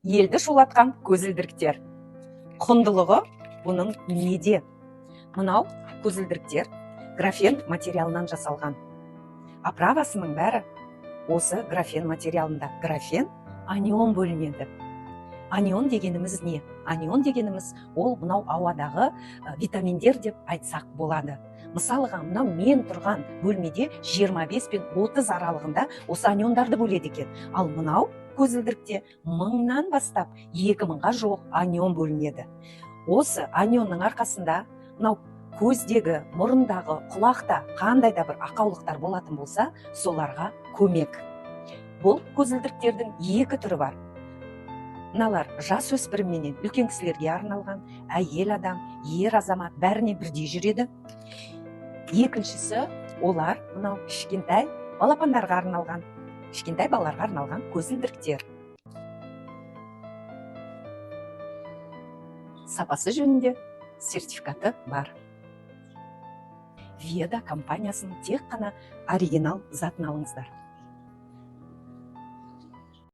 Елді шулатқан көзілдіріктер. Құндылығы бұның неде? Мынау көзілдіріктер графен материалынан жасалған. Оправасының бәрі осы графен материалында. Графен анион бөлінеді. Анион дегеніміз не? Анион дегеніміз ол мынау ауадағы витаминдер деп айтсақ болады. Мысалға, мынау мен тұрған бөлмеде 25 пен 30 аралығында осы аниондарды бөледі екен. Ал мынау көзілдірікте 1000-нан бастап 2000-ға жуық анион бөлінеді. Осы анионның арқасында мынау көздегі, мұрындағы, құлақта қандай да бір ақаулықтар болатын болса, соларға көмек. Бұл көзілдіріктердің екі түрі бар. Мыналар жас өспірімменен үлкен кісілерге арналған, әйел адам, ер азамат бәріне бірдей жүреді. Екіншісі, олар мынау кішкентай балапандарға арналған, кішкентай балаларға арналған көзілдіріктер. Сапасы жөнінде сертификаты бар. Веда компаниясының тек қана оригинал затын алыңыздар.